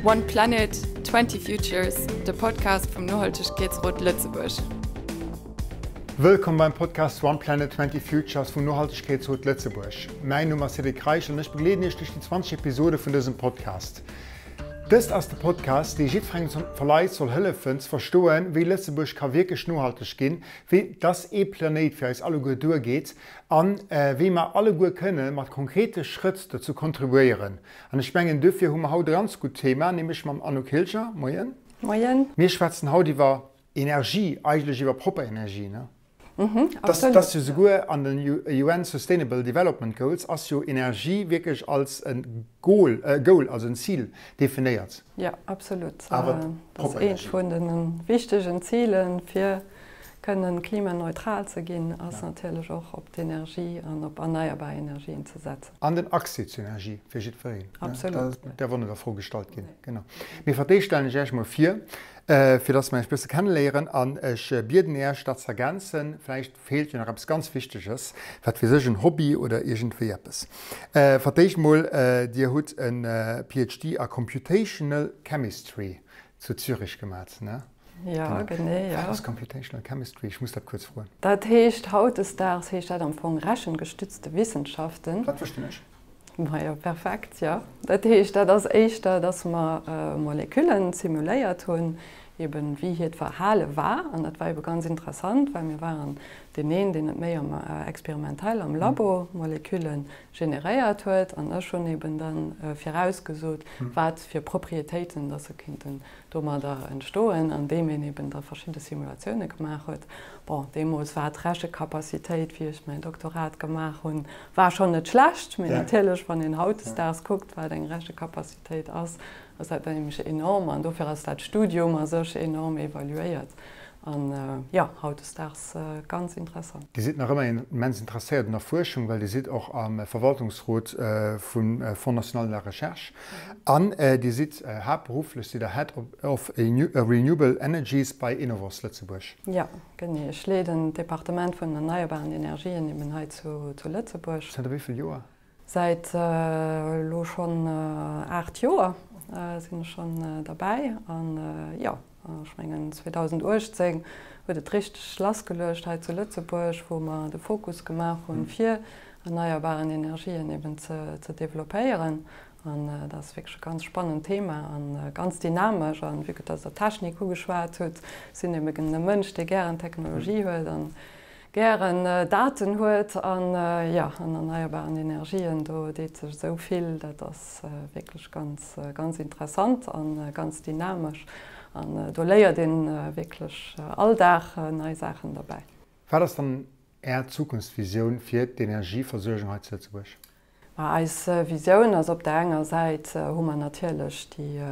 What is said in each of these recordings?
One Planet, 20 Futures, de Podcast vum Nohaltegkeetsrot Lëtzebuerg. Wëllkomm beim Podcast One Planet, 20 Futures vum Nohaltegkeetsrot Lëtzebuerg. Mäin Numm ass Cédric Reichel an ech begleeden Iech duerch déi 20 Episode vun dësem Podcast. Dëst ass de Podcast, dee jiddwerengem vu Leit soll hëllefen ze verstoen, wéi Lëtzebuerg ka wierklech nohalteg ginn, wéi dass ee Planéit fir eis alleguer duergeet an wéi mer alleguer kënne mat konkrete Schrëtt dozou kontribuéieren. An ech mengen, duerfir hu mer haut e ganz gutt Thema, nämlech mam Anouk Hilger. Moien. Moien. Mir schwätzen haut iwwer Energie, eigentlech iwwer propper Energie, ne? Mhm, absolut. Dat ass jo souguer an den UN Sustainable Development Goals ass jo Energie wierklech als e Goal, Goal, also en Zil definéiert. Jo, absolut. Awer propper Energie. Dat ass eent vun de wichtegen Zilen, fir kënnen klimaneutral ze ginn, ass natierlech och op d'Energie an op erneierbar Energien ze setzen. An den Accès zur Energie fir jiddwereen. Absolut. Dat däerf och net a Fro gestallt ginn. Genau. Mee fir d'éischt stellen ech Iech emol vir, fir dass mer Iech e bësse kenneléieren. An ech bieden Iech, dat ze ergänzen. Vläicht feelt jo nach eppes ganz Wichteges, wat weess ech, en Hobby oder iergendwéi eppes. Fir d'éischt emol, Dir hutt e PhD a Computational Chemistry zu Zürich gemat, ne? Ja, genee, ja. Wat ass Computational Chemistry? Ech muss dat kuerz froen. Dat heescht, hautdesdaags heescht dat am Fong rechengestützte Wissenschaften. Dat verstinn ech. Majo, perfekt, jo. Dat heescht, dat ass éischter, dass mer Moleküllen simuléiert hunn, eben wéi hiert Verhale war. An dat war ebe ganz interessant, well mir waren deen een, deen et méi am experimentell am Labo Molekülle generéiert huet. An ech hunn eben dann virausgesot, wat fir Proprietéiten dass se kéinten domadder entstoen, andeem een eben da verschidde Simulatioune gemaach huet. Bon, deemools war d'Rechekapazitéit, wéi ech mäin Doktorat gemaach hunn, war schonn net schlecht, mee natierlech, wann een hautdesdaags kuckt, wat eng Rechekapazitéit ass, ass dat nämlech enorm. An dofir ass dat Studium a sech enorm evaluéiert an, jo, hautdesdaags ganz interessant. Dir sidd nach ëmmer immens interesséiert un der Fuerschung, well Dir sidd och am Verwaltungsrot vum Fonds national de la recherche. An Dir sidd haaptberufflech sidd Der Head of Renewable Energies bei Enovos Lëtzebuerg. Jo, genee. Ech leeden d'Departement vun den erneierbaren Energien eben hei zu Lëtzebuerg. Zënter wéi vill Joer? Säit elo schonn 8 Joer sinn ech schonn derbäi. An jo, ech mengen 2018 huet et richteg lassgeluecht hei zu Lëtzebuerg, wou mer de Fokus gemaach hunn, fir erneierbaren Energien eben ze developpéieren. An dat ass wierklech e ganz spannend Thema a ganz dynamesch. An vue que dass Der Technik ugeschwat hutt, sinn eben e Mënsch, dee gären Technologie huet a gären Daten huet. An jo, an erneierbaren Energien, do deet sech esou vill. Dat ass wierklech ganz, ganz interessant a ganz dynamesch. An do léiert ee wierklech all Dag nei Saachen derbäi. Wat ass dann Är Zukunftsvisioun fir d'Energieversuergung hei zu Lëtzebuerg? Ma eis Visioun ass, op der enger Säit hu mer natierlech déi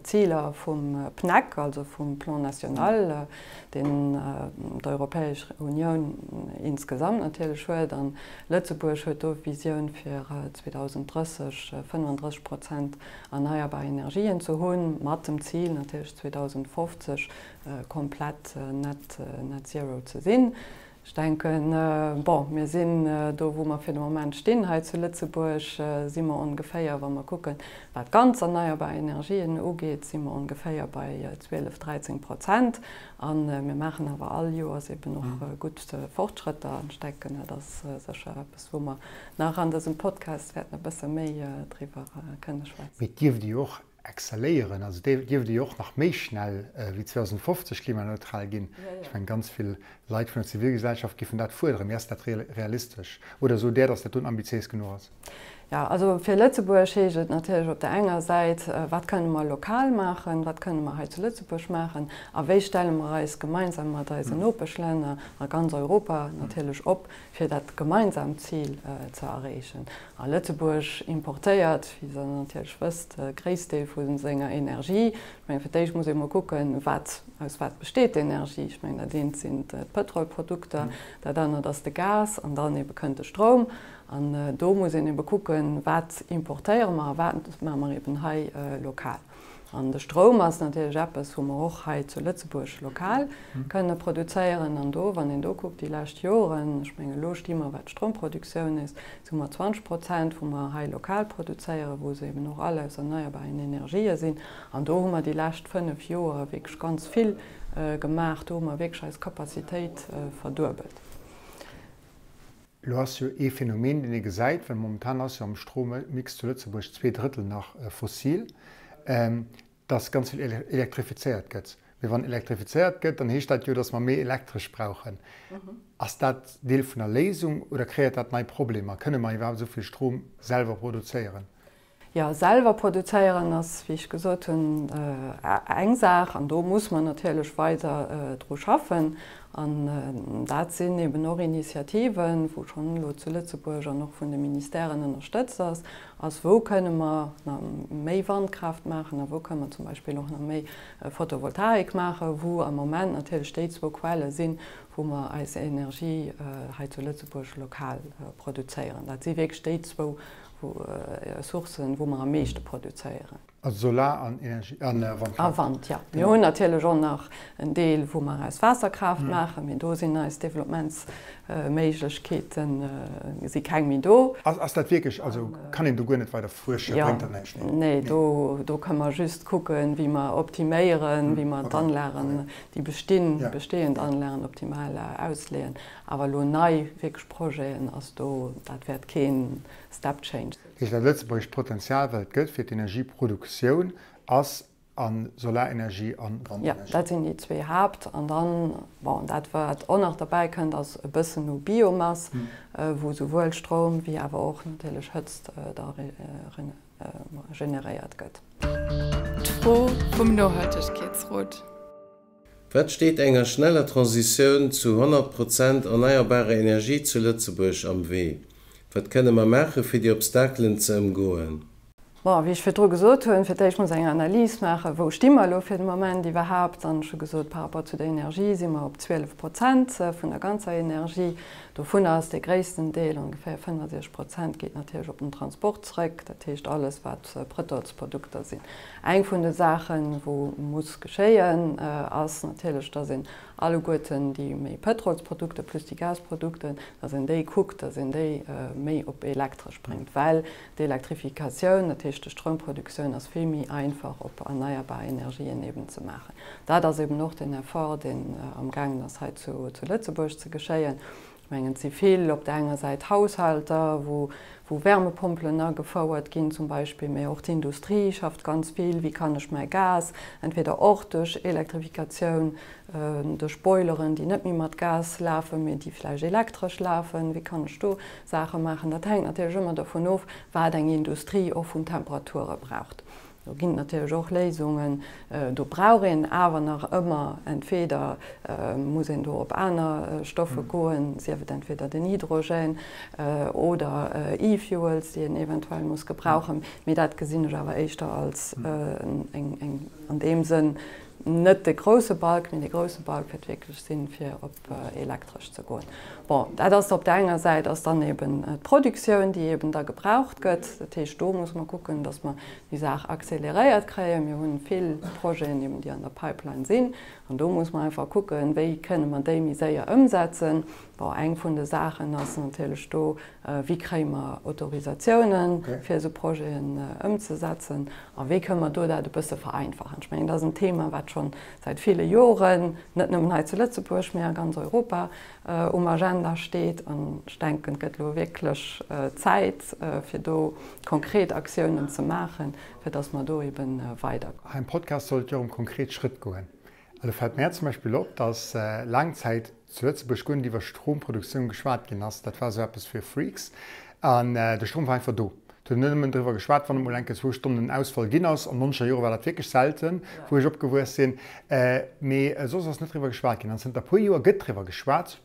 Ziler vum PNEC, also vum Plan national, deen d'Europäesch Unioun insgesamt natierlech huet. An Lëtzebuerg huet do d'Visioun fir 2030 35 Prozent erneierbar Energien ze hunn, mat dem Zil natierlech 2050 komplett net net zero ze sinn. Ech denken, bon, mir sinn do wou mer fir de Moment stinn hei zu Lëtzebuerg, si mer ongeféier, wa mer kucken, wat ganz erneierbar Energien ugeet, si mer ongeféier bei 12, 13 Prozent. A mir maachen awer all Joers eben och gutt Fortschrëtter. An ech denken, dat ass sécher eppes, wou mer nach an dësem Podcast wäerten e bësse méi driwwer kënne schwätzen. Mee et dierft ee jo och Excelléieren, also dierft ee jo och nach méi schnell wéi 2050 klimaneutral ginn. Ech mengen, ganz vill Leit vun der Zivilgesellschaft géifen dat fuerderen. Mee ass dat realistesch? Oder sot Där, datt dat doen ambitiéis genuch ass? Jo, also fir Lëtzebuerg heescht et natierlech op der enger Säit, wat kënne mer lokal maachen, wat kënne mer hei zu Lëtzebuerg maachen a wéi stelle mer eis gemeinsam mat eisen Nopeschlänner a ganz Europa natierlech op, fir dat gemeinsamt Zil ze erreechen. A Lëtzebuerg importéiert, wéi Der natierlech wësst, e Gréissdeel vu senger Energie. Ech mengen, fir d'éischt muss ee mol kucken, wat, aus wat besteet d'Energie. Ech mengen, dat eent sinn d'Pëtrolprodukter, dat anert ass de Gas an dann ebe kënnt de Stroum. An do muss een ebe kucken, wat importéiere mer a wat maache mer eben hei lokal. An de Stroum ass natierlech eppes, wou mer och hei zu Lëtzebuerg lokal kënne produzéieren. An do, wann een do kuckt déi lescht Joren, ech mengen elo sti mer, wat d'Stroumproduktioun is, si mer 20 Prozent, wou mer hei lokal produzéieren, wou se eben och all aus erneierbaren Energië sinn. An do hu mer déi lescht 5 Joer wierklech ganz vill gemaach. Do hu mer wierklech eis Capacitéit verduebelt. Elo ass jo ee Phänomen, deen ee gesäit, well momentan ass jo am Strommix zu Lëtzebuerg 2/3 nach fossil, dass ganz vill elektrifizéiert gëtt. Mee wann elektrifizéiert gëtt, dann heescht dat jo, dass mer méi Elektresch brauchen. Ass dat Deel vun der Léisung oder kreéiert dat nei Problemer? Kënne mer iwwerhaapt esou vill Strom selwer produzéieren? Jo, selwer produzéieren ass, wéi ech gesot hunn, eng Saach an do muss mer natierlech weider dru schaffen. An dat sinn eben och Initiativen, wou schonn elo zu Lëtzebuerg an och vun de Ministèren ënnerstëtzt ass, ass wou kënne mer nach méi Wandkraaft maachen a wou kënne mer zum Beispill och nach méi Photovoltaik maachen, wou am Moment natierlech déi zwou Quelle sinn, wou mer eis Energie hei zu Lëtzebuerg lokal produzéieren. Dat si wierklech déi zwou Sourcen, wou mer am meeschte produzéieren. Also Solar an Energie an Wandkraaft? A Wand, jo. Mir hunn natierlech och nach en Deel, wou mer aus Waasserkraaft maachen, mee do sinn eis Developpementsméiglechkeeten, si keng méi do. Ass dat wierklech, also kann een do guer net weider fuerschen, bréngt dat näischt? Nee, do do kënne mer just kucken, wéi mer optiméieren, wéi mer d'Anlagen, déi bestinn, bestehend Anlagen optimal ausleeën. Awer elo nei wierklech Projeten ass do, dat wäert kee Step change sinn. Heescht dat lëtzebuergescht Potenzial wat et gëtt fir d'Energieproduktioun ass a Solarenergie an Wandenergie? Jo, dat sinn déi zwee Haapt. An dann, bon, dat wat och nach derbäi kënnt ass e bëssen u Biomass, wou souwuel Stroum wéi awer och natierlech Hëtzt da generéiert gëtt. D'Fro vum Nohaltegkeetsrot. Wat steet enger schneller Transitioun zu 100 Prozent erneierbarer Energie zu Lëtzebuerg am Wee? Wat kënne mer maache fir déi Obstakelen ze ëmgoen? Bon, wéi ech virdru gesot hunn, fir d'éischt muss eng Analys maachen, wou sti mer elo fir de Moment iwwerhaapt. An ech hu gesot, par rapport zu der Energie si mer op 12 Prozent vun der ganzer Energie. Dovunner ass dee gréissten Deel, ongeféier 65 Prozent, geet natierlech op den Transport zrëck, dat heescht alles wat Pëtrolsprodukter sinn. Eng vun de Saachen, wou muss geschéien, ass natierlech, dass een alleguerten déi méi Pëtrolsprodukte plus déi Gasprodukten, dass een déi kuckt, dass een déi méi op elektresch bréngt, well d'Elektrifikatioun, dat heescht de Stroumproduktioun, ass vill méi einfach op erneierbar Energien eben ze maachen. Dat ass eben och den Effort, deen amgaangen ass hei zu Lëtzebuerg ze geschéien. Ech mengen, et si vill op där enger Säit Haushalter, wou Wärmepompelen agefouert ginn zum Beispill, mä och d'Industrie schafft ganz vill, wéi kann ech mäi Gas entweder och duerch Elektrifikatioun, duerch Boileren, déi net méi mat Gas lafen, mä déi vläicht elektresch lafen, wéi kann ech do Saache maachen. Dat hänkt natierlech ëmmer dovun of, wat eng Industrie och vun Temperature braucht. Do ginn et natierlech och Léisungen. Do brauch een awer nach ëmmer, entweder muss een do op aner Stoffe goen, sief et entweder den Hydrogène oder E-Fuels, déi een eventuell muss gebrauchen. Mee dat gesinn ech awer éischter als eng, an deem Sënn net de grousse Balk, mee de grousse Balk wäert wierklech sinn, fir op elektresch ze goen. Bon, dat ass op der enger Säit ass dann eben d'Produktioun, déi eben da gebraucht gëtt. Dat heescht, do muss mer kucken, datt mer déi Saach accéléréiert kréien. Mir hu vill Projeten eben, déi an der Pipeline sinn. An do muss mer einfach kucken, wéi kënne mer déi méi séier ëmsetzen. Bon, eng vun de Saachen ass natierlech do, wéi kréie mer Autorisatiounen, fir esou Projeten ëmzesetzen a wéi kënne mer do dat e bësse vereinfachen. Ech mengen, dat ass en Thema, wat scho säit ville Joren, net nëmmen hei zu Lëtzebuerg, mä a ganz Europa um Agenda steet. An ech denken, et gëtt elo wierklech Zäit, fir do konkret Aktiounen ze maachen, fir dass mer do ebe weiderkommen. Hei am Podcast soll et jo och ëm konkret Schrëtt goen. Elo fält mär zum Beispill op, dass laang Zäit zu Lëtzebuerg guer net iwwer Stromproduktioun geschwat ginn ass. Dat war esou eppes fir Freaks. An de Strom war einfach do. Et huet een net nëmmen driwwer geschwat, wann et mol eng Kéier zwou Stonnen en Ausfall ginn ass. An nonzeger Jore war dat wierklech selten, wou ech opgewuess sinn. Mee soss ass net driwwer geschwat ginn. An zënter e puer Joer gëtt driwwer geschwat.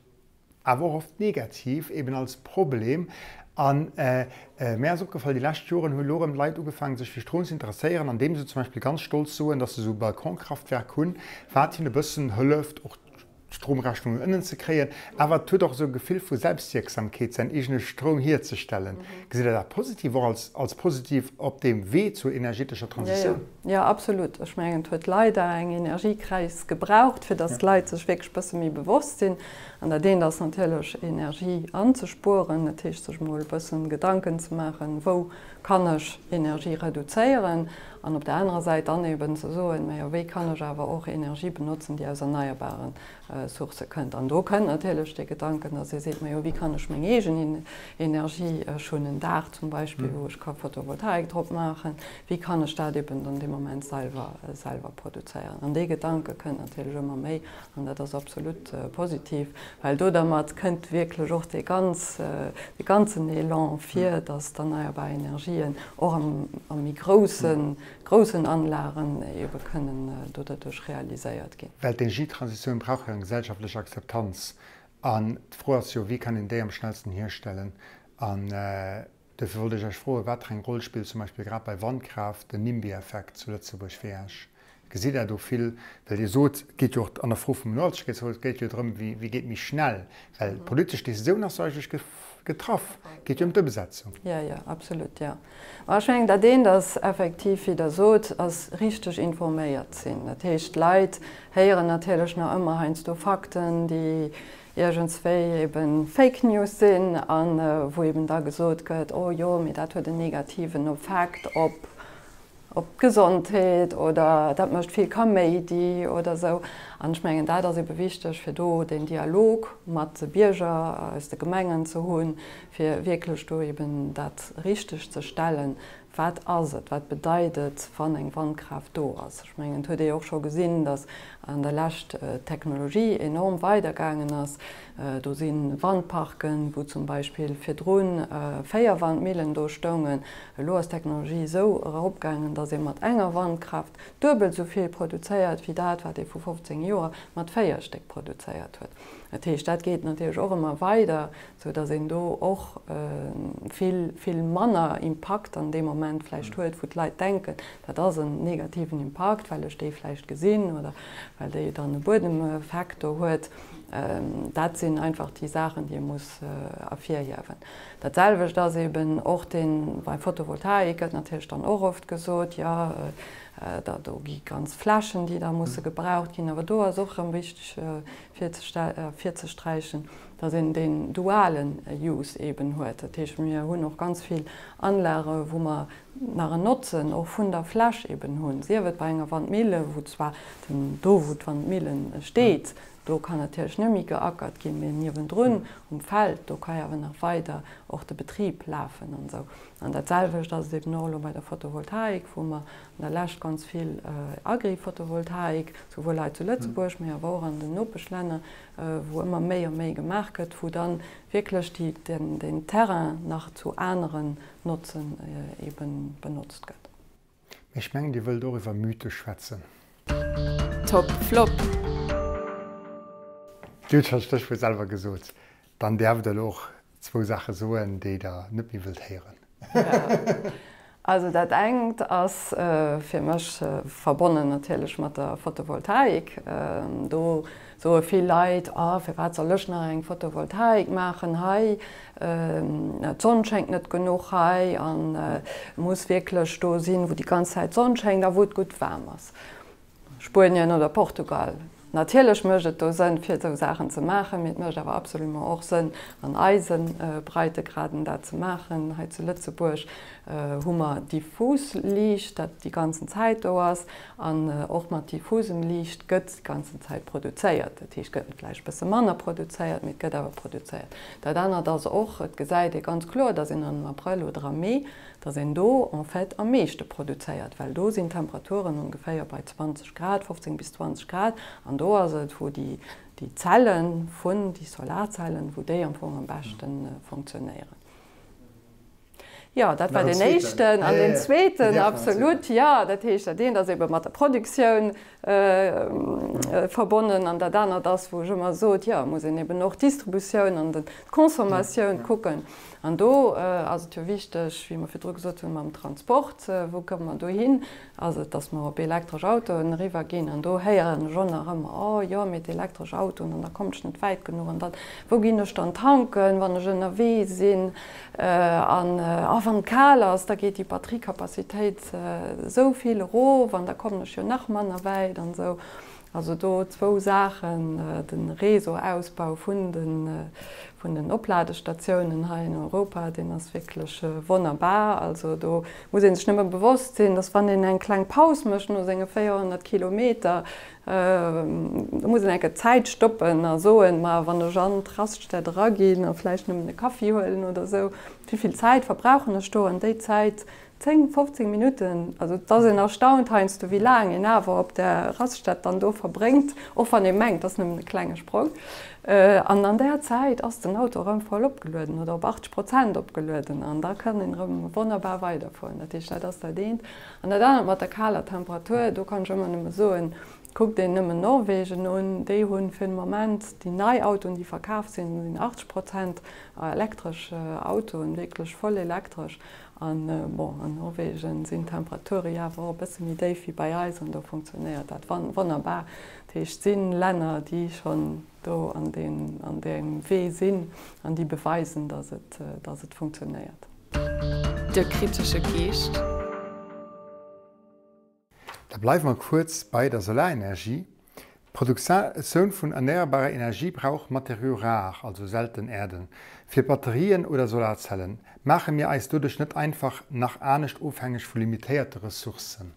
Awer och oft negativ, eben als Problem. An mär ass opgefall, déi lescht Joren hu lo erëm Leit ugefaangen, sech fir Strom ze interesséieren, andeem se zum Beispill ganz stolz soen, dass se esou e Balkonkraftwerk hunn, wat hinnen e bëssen hëlleft, och. d'Stromrechnung no ënnen ze kréien, awer et huet och esou e Gefill vu Selbstwierksamkeet, säin eegene Stroum hierzestellen. Gesitt Der dat positiv, och als, als positiv op deem Wee zur energetescher Transitioun? Jo, jo, absolut. Ech mengen, et huet leider eng Energiekris gebraucht, fir datt d'Leit sech wierklech e bësse méi bewosst sinn. An dat eent ass natierlech, Energie anzespueren, dat heescht, sech emol e bëssen Gedanken ze maachen, wou kann ech Energie reduzéieren, an op der anerer Säit dann eben ze soen, majo, wéi kann ech awer och Energie benotzen, déi aus erneierbare Sourcë kënnt. An do kënnt natierlech dee Gedanken, datt ee seet, majo, wéi kann ech meng eegen Energie, ech hunn en Daach zum Beispill, wou ech ka Photovoltaik drop maachen, wéi kann ech dat eben dann dee Moment selwer, selwer produzéieren. An dee Gedanke kënnt natierlech ëmmer méi An dat ass absolut positiv, well do dermat kënnt wierklech och dee ganz, dee ganzen Elan fir, dass d'erneierbar Energien och am, a méi groussen, groussen Anlagen ebe kënnen do derduerch realiséiert ginn. Well d'Energietransitioun brauch jo eng gesellschaftlech Akzeptanz. An d'Fro ass jo, wéi kann een déi am schnellsten hierstellen? An Duerfir wollt ech Iech froen, wat fir eng Roll spillt zum Beispill grad bei Wandkraaft den NIMBY-Effekt zu Lëtzebuerg fir Iech? Gesitt Der do vill? Well Dir sot, et geet jo och an der Fro vum Nohaltegkeetsrot, et geet jo drëm, wéi wéi geet méi schnell, well d'politesch Decisioun ass jo eigentlech getraff, et geet jo ëm d'Ëmsetzung. Jo, jo, absolut, jo. Ma ech mengen, dat eent ass effektiv, wéi Der sot, ass richteg informéiert sinn. Dat heescht, d'Leit héieren natierlech nach ëmmer heiansdo Fakten, déi iergendswéi eben Fake News sinn a wou eben da gesot gëtt, oh jo, mee dat huet en negativen Effekt op op d'Gesondheet oder dat mécht vill Kaméidi oder esou. An ech mengen, dat ass ebe wichteg, fir do den Dialog mat de Bierger aus de Gemengen ze hunn, fir wierklech do eben dat richteg ze stellen, Wat ass et, wat bedeit et, wann eng Wandkraaft do ass? Ech mengen, et huet ee jo och scho gesinn, datt an der Lescht d'Technologie enorm weidergaangen ass. Do si Wandparken, wou zum Beispill virdru 4 Wandmillen do stoungen. Elo ass d'Technologie esou eropgaangen, datt ee mat enger Wandkraaft duebel esou vill produzéiert, wéi dat, wat ee vu 15 Joer mat 4 Stéck produzéiert huet. Dat heescht, dat geet natierlech och ëmmer weider. sou dass een do och vill, vill manner Impakt an deem Moment vläicht huet, wou d'Leit denken, dat ass en negativen Impakt, well ech déi vläicht gesinn oder well déi dann e Buedemeffekt do huet. Dat sinn einfach déi Saachen, déi ee muss ervirhiewen. Dat selwecht ass eeben och dee bei Photovoltaik gëtt natierlech dann och oft gesot, jo, da do gi ganz Flächen, déi da musse gebraucht ginn. Awer do ass och erëm wichteg virzesträichen, dass een deen dualen Use eeben huet. Dat heescht, mir hunn och ganz vill Anlage wou mer nach en Notzen och vun der Fläch eeben hunn, sief et bei enger Wandmille, wou zwar den, do wou d'Wandmille steet, do kann natierlech net méi geackert ginn, mee niewendrun um Feld, do ka jo awer nach weider och de Betrib lafen an esou. An dat selwecht ass et eeben och elo bei der Photovoltaik, wou mer an der Lescht ganz vill Agri-Photovoltaik, souwuel hei zu Lëtzebuerg, mee awer och an den Nopeschlänner, wou ëmmer méi a méi gemaach gëtt, wou da wierklech déi, den, den Terrain nach zu aneren Notzen ebe benotzt gëtt. Mee ech mengen, Dir wëllt och iwwer Mythe schwätzen. Top Flop. Dir hutt scho d'Stéchwuert selwer gesot. Dann däerft Der elo och zwou Saache soen, déi Der net méi wëllt héieren. Also dat engt ass fir mech verbonnen natierlech mat der Photovoltaik. Do soe vill Leit, oh firwat soll ech nach eng Photovoltaik maachen hei, d'Sonn schéngt net genuch hei an muss wierklech do sinn, wou déi ganz Zäit d'Sonn schéngt a wou et gutt waarm ass. Spuenien oder Portugal. Natierlech mécht et do Sënn, fir esou Saachen ze maachen, mee et mécht awer absolument och Sënn, an eise Breitegraden dat ze maachen. Hei zu Lëtzebuerg hu mer diffus Liicht, dat déi ganzen Zäit do ass. An och mat diffusem Liicht gëtt déi ganzen Zäit produzéiert. Dat heescht, gëtt vläicht e bësse manner produzéiert, mee et gëtt awer produzéiert. Dat anert ass och, et gesäit ee ganz kloer, datt een am Abrëll oder am Mee dass een do en fait am meeschte produzéiert, well do sinn d'Temperaturen ongeféier bei 20 Grad, 15 bis 20 Grad, an do ass et, wou déi déi Zelle vun, déi Solarzellen, wou déi am Fong am beschte funktionéieren. Jo, dat war deen éischten. An deen zweeten, absolut, jo. Dat heescht, dat eent ass ebe mat der Produktioun verbonnen an dat anert ass, wou ech ëmmer sot, jo, muss een eben och d'Distributioun an d'Consommatioun kucken. An do ass et jo wichteg, wéi mer virdru gesot hunn, mam Transport, wou komme mer dohin? Ass et, datt mer op elektresch Autoen eriwwer ginn? An do héieren ech och nach ëmmer, Oh jo, mee d'elektresch Autoen, an da kommt ech net wäit genuch an dann, wou ginn ech dann tanken, wann ech ënnerwee sinn? An, oh, wann et kal ass, da geet déi Batteriekapazitéit esou vill erof an da kommen ech jo nach manner wäit an esou. Also do zwou Saachen, de Réseauausbau vun den Opladestatiounen hei in Europa, deen ass wierklech wonnerbar. Also do muss ee sech nëmme bewosst sinn, dass wann een eng kleng Paus mécht no senge 400 Kilometer, do muss een eng Kéier d'Zäit stoppen a soen, ma wann ech an d'Raststätt eraginn a vläicht nëmmen e Kaffi huelen oder esou, wéi vill Zäit verbrauchen ech do? An déi Zäit 10, 15 Minutten, also et ass een erstaunt heiansdo wéi laang een awer op där Raststätt dann do verbréngt, och wann ee mengt, et ass nëmmen e klenge Sprong. An an där Zäit ass den Auto erëm voll opgelueden oder op 80 Prozent opgelueden an da kann een erëm wonnerbar weiderfueren. Dat heescht, dat ass dat eent. An dat anert mat der kaler Temperatur, do kann ech ëmmer nëmme soen, kuckt een nëmmen Norwegen un, déi hunn fir de Moment, déi nei Autoen déi verkaf sinn, sinn 80 Prozent elektresch Autoen, wierklech voll elektresch. An bon, an Norwegen sinn d'Temperature jo awer och e bësse méi déif wéi bei eis an do funktionéiert dat wonnerbar. Dat heescht, et si Länner, déi schonn do an deem, an deem Wee sinn an déi beweisen, datt et, datt et funktionéiert. De kritesche Geescht. Da bleiwe mer kuerz bei der Solarenergie. D'Produktioun vun erneierbarer Energie brauch Matériaux rares, also selten Erden, fir Batterien oder Solarzellen. Maache mir eis doduerch net einfach nach anescht ofhängeg vu limitéierte Ressourcen?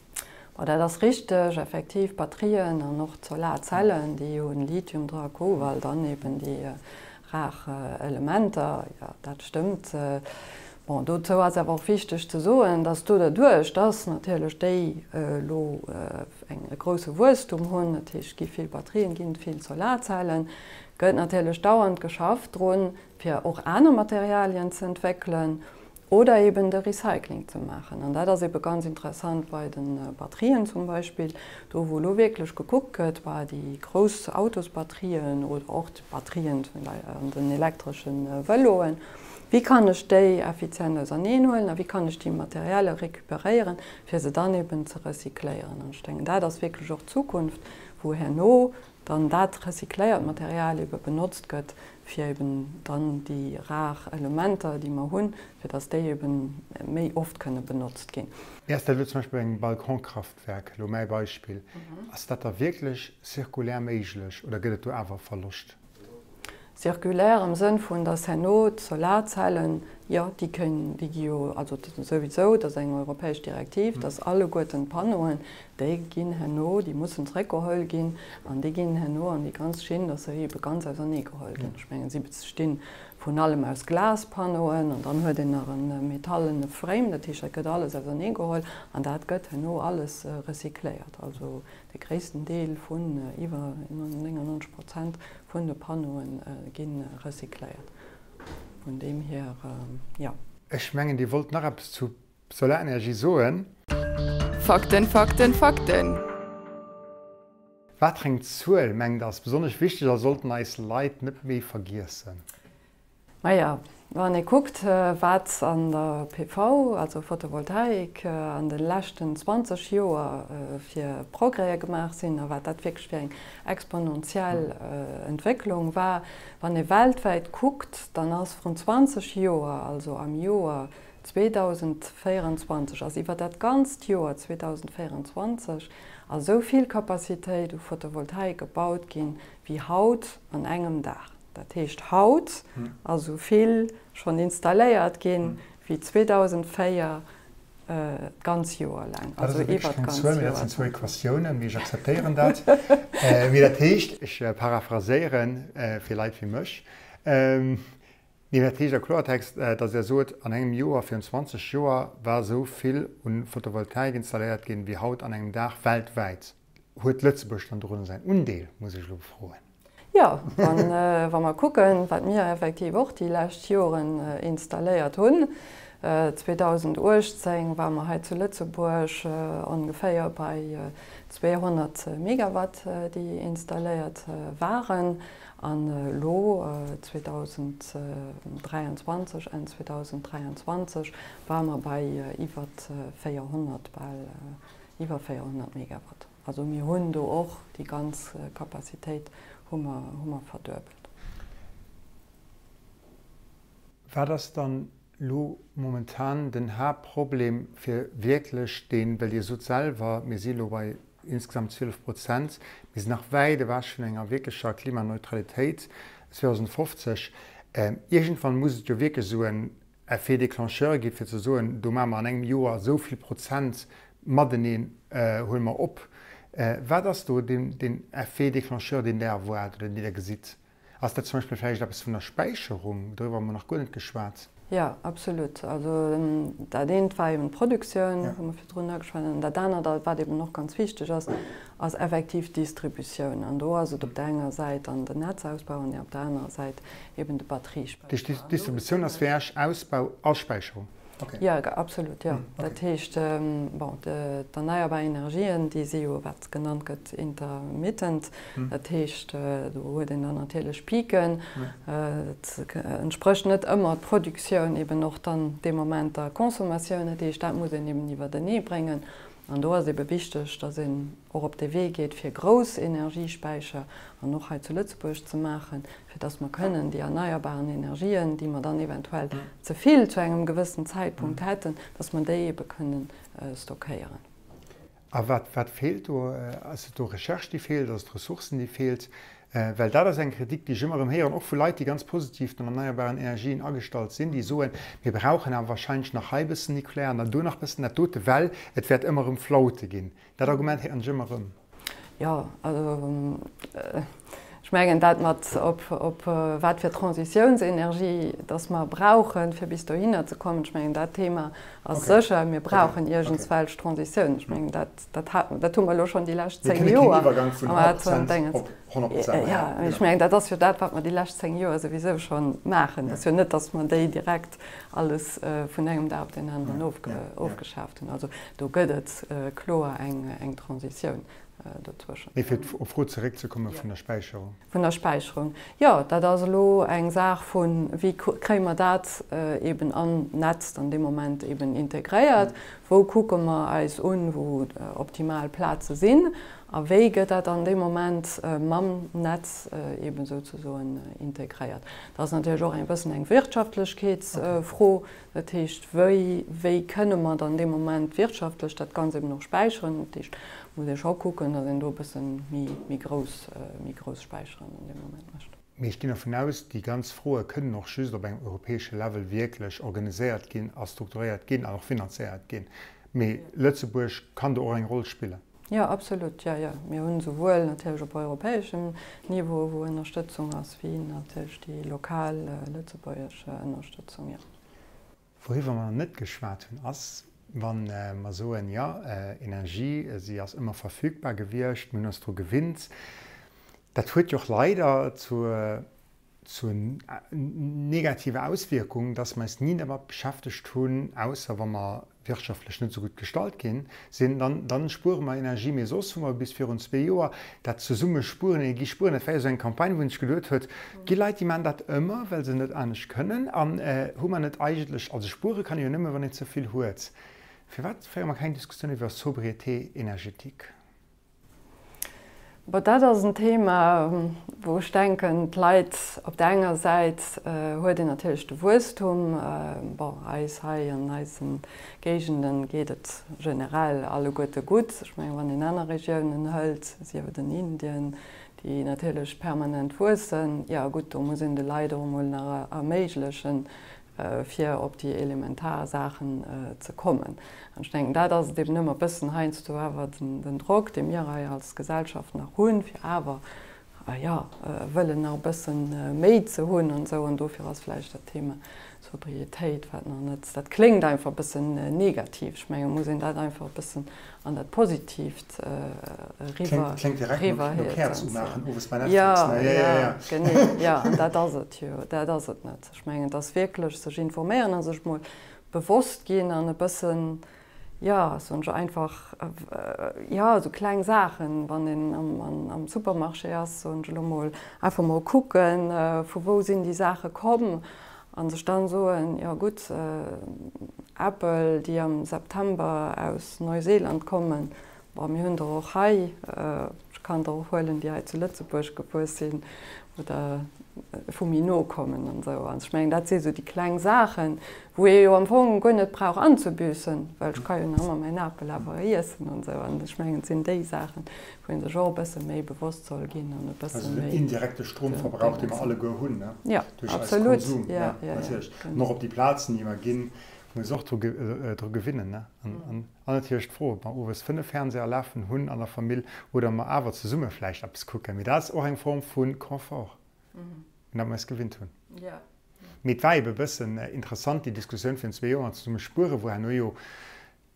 Bon, dat ass richteg. Effektiv, Batterien an och d'Solarzellen, déi hu Lithium dra, Kobalt an eben déi rar Elementer. Jo, dat stëmmt. Bon, dozou ass awer och wichteg ze soen, dass do derduerch, dass natierlech déi elo eng e grousse Wuesstum hunn, dat heescht, et gi vill Batterien, et ginn vill Solarzellen, gëtt natierlech dauernd geschafft drun, fir och aner Materialien ze entwéckelen oder eben de Recycling ze maachen. An dat ass ebe ganz interessant bei de Batterien zum Beispill, do wou elo wierklech gekuckt gëtt, bei déi grouss Autosbatterien oder och d'Batterien an den elektresche Vëloen, Wéi kann ech déi effizient auserneenhuelen a wéi kann ech déi Materialie recuperéieren, fir se dann eben ze recycléieren? An ech denken, dat ass wierklech och d'Zukunft, wou herno dann dat recycléiert Material ebe benotzt gëtt, fir eben dann déi rar Elementer, déi mer hunn, fir datt déi ebe méi oft kënne benotzt ginn. Mee ass dat elo zum Beispill bei engem Balkonkraftwerk, elo mäi Beispill, ass dat da wierklech zirkulär méiglech oder gëtt et do awer e Verloscht? Circulaire am Sënn vun, dass herno d'Solarzellen, jo, déi kënn, déi gi jo, also souwisou, dat ass eng europäesch Direktiv, dass alleguerten d'Panneauen, déi ginn herno, déi mussen zréckgeholl ginn an déi ginn herno an déi ganz Schinn, dass se ebe ganz auserneegeholl ginn. Ech mengen, si bestinn vrun allem aus Glaspanneauen an dann huet een nach e metallene Frame, dat heescht, dat gëtt alles auserneegeholl an dat gëtt herno alles recycléiert. Also de gréissten Deel vun iwwer 99 Prozent Vun de Panneauen gi recycléiert. Vun deem hier, jo. Ech mengen, Dir wollt nach eppes zu Solarenergie soen. Fakten, Fakten, Fakten! Wat fir eng Zuel mengt Der ass besonnesch wichteg a sollten eis Leit net méi vergiessen? Maja, wann ee kuckt, wat an der PV, also Photovoltaik, an de leschten 20 Joer fir Progrèse gemaach sinn a wat dat wierklech fir eng exponentiell Entwécklung war, wann ee weltwäit kuckt, dann ass vrun 20 Joer, also am Joer 2024, ass iwwer dat ganzt Joer 2024 ass esou vill Capacitéit u Photovoltaik gebaut ginn, wéi haut an engem Dag. Dat heescht, haut ass esou vill schonn installéiert ginn, wéi 2004 d'ganz Joer laang, also iwwer d'ganz Joer. Dat sinn zwou Equatiounen, mee ech akzeptéieren dat. Mee dat heescht, ech paraphraséieren fir Leit wéi mech, mee dat heescht a Kloertext, datt Der sot, an engem Joer virun 20 Joer war esou vill u Photovoltaik installéiert ginn, wéi haut an engem Dag weltwäit. Huet Lëtzebuerg dann dorunner säin Undeel, muss ech elo froen? Jo, wa mer kucken, wat mir effektiv och déi lescht Joren installéiert hunn. 2018 ware mer hei zu Lëtzebuerg ongeféier bei 200 Megawatt, déi installéiert waren. An elo 2023, Enn 2023, ware mer bei iwwer 400, bal iwwer 400 Megawatt. Also mir hunn do och déi ganz Capacitéit hu mer, hu mer verduebelt. Wat ass dann elo momentan den Haaptproblem fir wierklech deen, well Dir sot selwer, mir si elo bei insgesamt 12 Prozent, mir sinn nach wäit ewech vun enger wierklecher Klimaneutralitéit 2050, iergendwann muss et jo wierklech esou en Effet déclencheur gi fir ze soen, do maache mer an engem Joer esou vill Prozent mateneen huele mer op. Wat ass do deen Effet déclencheur, deen Der erwaart oder deen Der gesitt? Ass dat zum Beispill vläicht eppes vun der Späicherung? Doriwwer hu mer nach guer net geschwat. Jo, absolut. Also dat eent war eben d'Produktioun, wou mer virdrun ageschwat hunn. An dat anert, wat eben och ganz wichteg ass, ass effektiv d'Distributioun. An do ass et op där enger Säit dann den Netzausbau an op där anerer Säit eben de Batteriespäicher. D'Distributioun ass fir Iech Ausbau a Späicherung? Jo, absolut, jo. Dat heescht, bon, d'erneierbar Energien, déi si jo, wat genannt gëtt, intermittent. Dat heescht, do huet een dann natierlech Piken. Dat entsprécht net ëmmer d'Produktioun eben och dann dee Moment der Consommatioun. Dat heescht, dat muss een eben iwwertenee bréngen. An do ass ebe wichteg, datt een och op dee Wee geet, fir grouss Energiespäicher an och hei zu Lëtzebuerg ze maachen, fir datt mer kënnen déi erneierbaren Energien, déi mer dann eventuell ze vill zu engem gewëssen Zäitpunkt hätten, datt mer déi ebe kënnen stockéieren. A wat, wat feelt do? Ass et do Recherche, déi feelt? Ass et Ressourcen, déi feelt? Well dat ass eng Kritik, déi ech ëmmer erëm héieren, och vu Leit, déi ganz positiv den erneierbaren Energien agestallt sinn, déi soen, mir brauchen awer wahrscheinlech nach hei e bëssen Nucléaire an dann do nach e bëssen dat dote, well et wäert ëmmer erëm Flaute ginn. Dat Argument héieren ech ëmmer erëm. Jo, also ech mengen dat mat op, op wat fir Transitiounsenergie dass mer brauchen, fir bis dohinner ze kommen, ech mengen dat Thema ass sécher, mir brauchen iergendswelch Transitioun. Ech mengen dat Dat dat hu mer elo schonn déi lescht 10 Joer. Mir kënne keen Iwwergang vun 100 Prozent op 100 Prozent maachen. Jo, ech mengen, dat ass jo dat, wat mer déi lescht 10 Joer souwisou scho maachen. Et ass jo net, datt mer déi direkt alles vun engem Dag op deen aneren ofgeschaaft hunn. Also do gëtt et kloer eng Transitioun dozwëschen. Mee fir op d'Fro zeréckzekomme vun der Späicherung. Vun der Späicherung, jo, dat ass elo eng Saach vu wéi kréie mer dat eben an d'Netz dann dee Moment eben integréiert, wou kucke mer eis un, wou optimal Plaze sinn a wéi gëtt dat dann dee Moment mam Netz eben souzesoen integréiert. Dat ass natierlech och e bëssen eng Wirtschaftlechkeetsfro, Dat heescht, wéi, wéi kënne mer dann dee Moment wirtschaftlech dat Ganzt eben och späicheren? Dat heescht, muss ee scho kucken, datt een do e bësse méi, méi grouss, méi grouss Späicheren an deem Moment mécht. Mee ech ginn dervun aus, déi ganz Froe kënnen och just op engem europäesche Level wierklech organiséiert ginn a strukturéiert ginn an och finanzéiert ginn. Mee Lëtzebuerg kann do och eng Roll spillen. Jo, absolut, jo, jo. Mir hunn esouwuel natierlech op europäeschem Niveau, wou Ënnerstëtzung ass, wéi natierlech déi lokal lëtzebuergesch Ënnerstëtzung, jo. Wouriwwer mer nach net geschwat hunn, ass, wa mer soen, jo, Energie, si ass ëmmer verfügbar gewiescht, mir hunn eis dru gewinnt, dat huet jo och leider zur zur negativer Auswierkung, dass mer eis ni dermat beschäftegt hunn, ausser wa mer wirtschaftlech net esou gutt gestallt ginn sinn, dann, dann spuere mer Energie. Mee soss hu mer bis virun zwee Joer dat zesumme spueren, Energie spueren, dat war jo esou eng Campagne, wou een sech geduet huet, et gi Leit, déi maachen dat ëmmer, well se net anescht kënnen. An hu mer net eigentlech, also spuere kann ee jo nëmme wann een ze vill huet. Firwat féiere mer keng Diskussioun iwwer Sobriété énergétique? Bon, dat ass en Thema, wou ech denken, d'Leit, op där enger Säit huet een natierlech de Wuesstum, bon, eis hei an eise Géigende geet et generell alleguerte gutt. Ech mengen, wann een aner Regiounen hëlt, sief et en Indien, déi natierlech permanent wuessen, jo gutt, do muss een de Leit och emol nach erméiglechen, fir op déi elementar Saachen ze kommen. An ech denken, dat ass et eben ëmmer e bëssen heiansdo awer den Drock, dee mir hei als Gesellschaft nach hunn, fir awer, jo, wëllen nach e bësse méi ze hunn an esou. An dofir ass vläicht dat Thema Sobriétéit, wat nach net, dat kléngt einfach e bëssen negativ. Ech mengen, et muss een dat einfach e bëssen an dat Positiivt eriwwer. Kléngt direkt no Käerz umaachen owes bei Netflix, ne? Jo, jo, genee, jo, an dat ass et jo, dat ass et net. Ech mengen, et ass wierklech sech informéieren a sech mol. bewosst ginn an e bëssen, jo, soen ech einfach, jo, esou kleng Saachen, wann een am Supermarché ass, soen ech elo mol, einfach mol kucken, vu wou sinn déi Saache komm a sech dann soen, jo gutt, Äppel, déi am September aus Neuseeland kommen, Bon, mir hunn der och hei, ech kann der och huelen, déi hei zu Lëtzebuerg gewuess sinn oder vu méi no kommen an esou. An ech mengen, dat si sou déi kleng Saachen, wou ee jo am Fong guer net brauch anzebüssen, well ech ka jo nach ëmmer mäin Apel awer iessen an esou. An ech mengen, et sinn déi Saachen, wou ee sech och e bësse méi bewosst soll ginn an e bësse Also den méi indirekte Stromverbrauch, dee mer alleguer hunn, ne? Ja, Duerch eis absolut. Konsum, Ja, ja, ja, natierlech. genau. An och op déi Plazen, déi mer ginn, muss och dru gewinnen, ne? An An natierlech d'Fro, ob mer owes 5 Fernseher lafen hunn an der Famill oder mer awer zesumme vläicht eppes kucken. Mee dat ass och eng Form vu Confort, un dat mer eis gewinnt hunn. Mee et war ebe bëssen interessant, déi Diskussioun virun zwee Joer an zesumme spueren, wou herno jo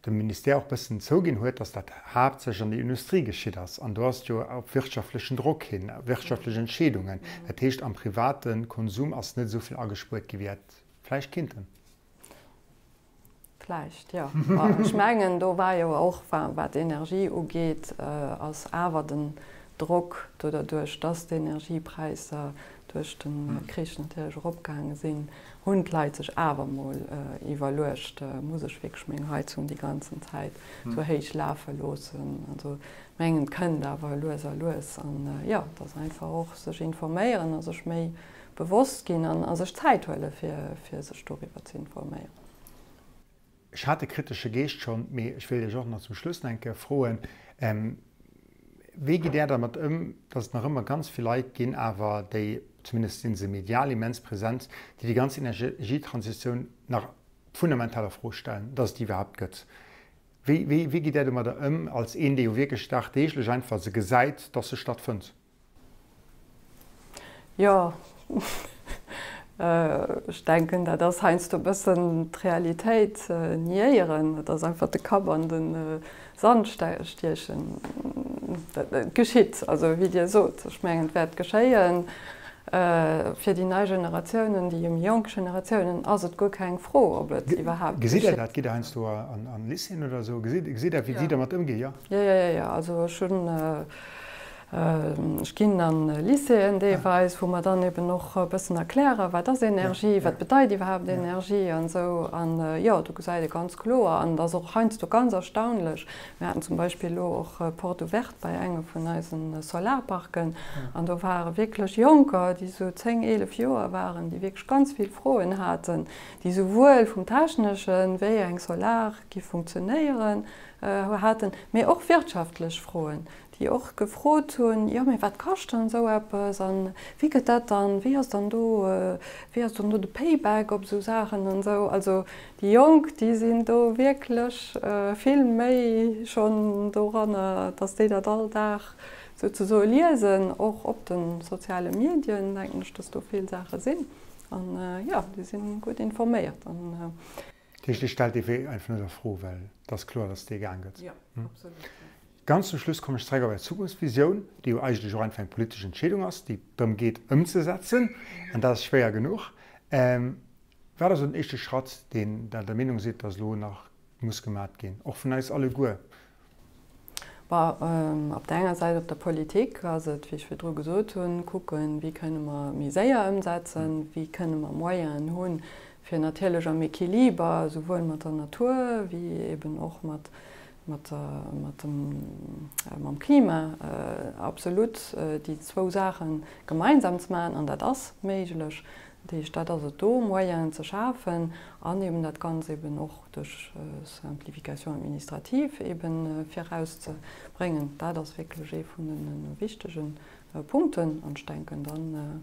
de Ministère och bëssen zouginn huet, dass dat haaptsächlech an der Industrie geschitt ass. An do ass et jo op wirtschaftlechen Drock hin, wirtschaftlech Entscheedungen. Dat heescht, am private Konsum ass net esou vill agespuert gi wéi hätt vläicht kinnten. Vläicht, jo. Ma ech mengen, do war jo och, wat d'Energie ugeet, ass awer den Drock do derduerch, dass d'Energiepräisser duerch de Krich natierlech eropgaange sinn, hunn d'Leit sech awer emol iwwerluecht, Muss ech wierklech meng Heizung déi ganzen Zäit esou héich lafe loossen? Also ech mengen, et kënnt awer lues a lues. An jo, et ass einfach och sech informéieren a sech méi bewosst ginn an a sech Zäit huele fir sech doriwwer ze informéieren. Ech hat de kritesche Geescht schonn, mee ech wéilt Iech och nach zum Schluss nach eng Kéier froen, Wéi gitt Där dermat ëm, datt et nach ëmmer ganz vill Leit ginn awer, déi, zumindest si se medial immens present, déi déi ganz Energietransitioun nach fundamental a Fro stellen, datt et déi iwwerhaapt gëtt? Wéi, wéi, wéi gitt Där domadder ëm, als een, dee jo wierklech dagdeeglech einfach se gesäit, datt se stattfënnt? Jo, ech denken, dat ass heiansdo e bëssen d'Realitéit niéieren. Dat ass einfach de Kapp an de Sand stiechen. Dat geschitt, also wéi Dir sot, ech mengen, et wäert geschéien. Fir déi nei Generatiounen, déi méi jonk Generatiounen ass et guer keng Fro, ob et iwwerhaapt Gesitt Der dat? Gitt Der heiansdo an Lycéeën oder esou? Gesitt Der, wéi si dermat ëmginn? Jo? Jo, jo, jo, jo. Also ech hunn Ech ginn an Lycéeën deelweis, wou mer dann eben och e bëssen erklären, wat ass Energie, wat bedeit iwwerhaapt Energie an esou. An jo, do gesäit ee ganz kloer, an et ass och heiansdo ganz erstaunlech, mir haten zum Beispill elo och Porte ouverte bei engem vun eise Solarparken an do ware wierklech Jonker, déi esou 10, 11 Joer waren, déi wierklech ganz vill Froen haten, déi souwuel vum Techneschen, wéi eng Solar gi funktionéieren, haten, mee och wirtschaftlech Froen, déi och gefrot hunn, jo mee wat kascht dann esou eppes an wéi gëtt dat dann, wéi ass dann do, wéi ass dann do de Payback op esou Saachen an esou. Also déi Jonk, déi sinn do wierklech vill méi schonn doranner, datt déi dat all Dag souzesoe liesen, och op de soziale Medien denken ech, datt do vill Saache sinn an jo, déi si gutt informéiert an. Dat heescht, Dir stellt dee Wee einfach net a Fro, well et ass kloer, datt dee gaang gëtt. Jo, absolut. Ganz zum Schluss kommen ech zeréck op Är Zukunftsvisioun, déi jo eigentlech och einfach eng politesch Entscheedung ass, déi drëm geet ëmzesetzen, an dat ass schwéier genuch. Wat ass elo den éischte Schratt, deen Der der Meenung sidd, datt elo nach muss gemat ginn, och vun eis alleguer? Bon, op där enger Säit, op der Politik ass et, wéi ech virdru gesot hunn, kucken, wéi kënne mer méi séier ëmsetzen, wéi kënne mer Moyenen hunn, fir natierlech am Equiliber souwuel mat der Natur wéi eben och mat, mat der, mat dem, mam Klima absolut déi zwou Saache gemeinsam ze maachen. An dat ass méiglech. Dat heescht, dat ass et do, Moyenen ze schafen an eben dat Ganz eben och duerch Simplification administrative eben virauszebréngen. Dat ass wierklech ee vun de wichtege Punkten. An ech denken, da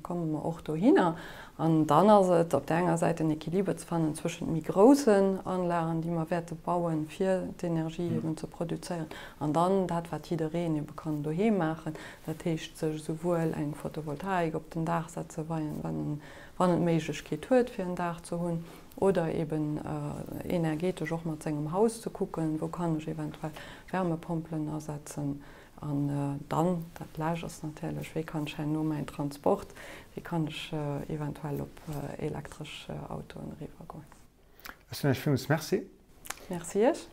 komme mer och dohinner. An dann ass et op där enger Säit en Equiliber ze fannen zwëschent méi groussen Anlagen, déi mer wäerte bauen, fir d'Energie eben ze produzéieren, an dann dat, wat jiddereen ebe kann doheem maachen, dat heescht sech esouwuel eng Photovoltaik op den Daach setzen, wann en d'Méiglechkeet huet, fir en Daach ze hunn, Oder eben energetesch och mat sengem Haus ze kucken, wou kann ech eventuell Wärmepompelen asetzen. An dann, dat Lescht ass natierlech, wéi kann ech herno mäin Transport, wéi kann ech eventuell op elektresch Autoen eriwwergoen. Ech soen Iech villmools Merci. Merci Iech.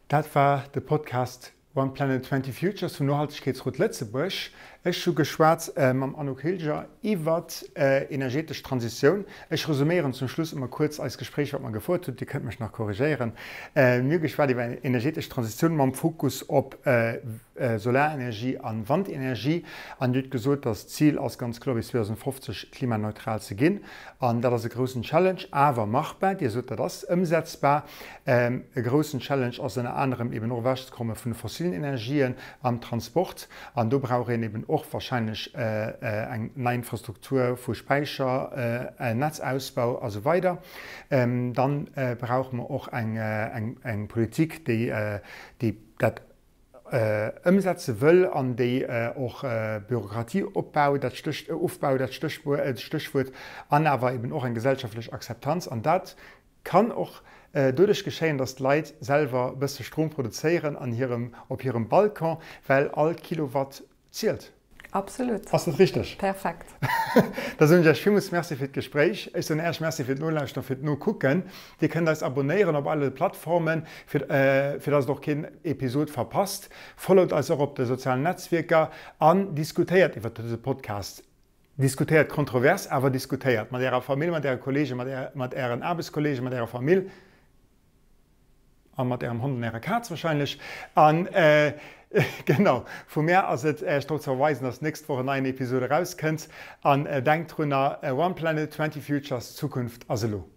Dat war de Podcast One Planet 20 Futures vum Nohaltegkeetsrot Lëtzebuerg. Ech hu geschwat mam Anouk Hilger iwwert energetesch Transitioun. Ech resuméieren zum Schluss emol kuerz eist Gespréich, wat mer gefouert hunn. Dir kënnt mech nach korrigéieren. Mir hu geschwat iwwer energetesch Transitioun mam Fokus op Solarenergie a Wandenergie. An Dir hutt gesot, dass d'Zil ass ganz kloer bis 2050 klimaneutral ze ginn. An dat ass e groussen Challenge, awer machbar. Dir sot, dat ass ëmsetzbar. E groussen Challenge ass ënner anerem eben och ewechzekomme vun de fossilen Energien am Transport. An do brauch een eben och wahrscheinlech eng nei Infrastruktur vu Späicher, Netzausbau a sou weider. Dann brauche mer och eng Politik, déi dat ëmsetze wëll an déi och Bürokratieopbau, dat Stéch, Ofbau, dat Stéchwuert, an awer eben och eng gesellschaftlech Akzeptanz. An dat kann och doduerch geschéien, datt d'Leit selwer e bësse Strom produzéieren an hirem, op hirem Balcon, well all Kilowatt zielt. Absolut. Ass dat richteg? Perfekt. Da soen ech Iech villmools Merci fir d'Gespréich. Ech soen Äech Merci fir d'Nolauschteren, fir d'Nokucken. Dir kënnt eis abonnéieren op alle Plattformen, fir fir dass et och keen Episod verpasst. Followt eis och op de sozialen Netzwierker an diskutéiert iwwert dëse Podcast. Diskutéiert kontrovers, awer diskutéiert mat Ärer Famill, mat Äre Kollegen, mat Ären Aarbechtskollegen, mat Ärer Famill. A mat ärem Hond an ärer Kaz wahrscheinlech. An genau, vu mär ass et Äech drop ze verweisen, dass d'nächst Woch en neien Episode erauskënnt. An denkt drunner, One Planet, 20 Futures, d'Zukunft ass elo.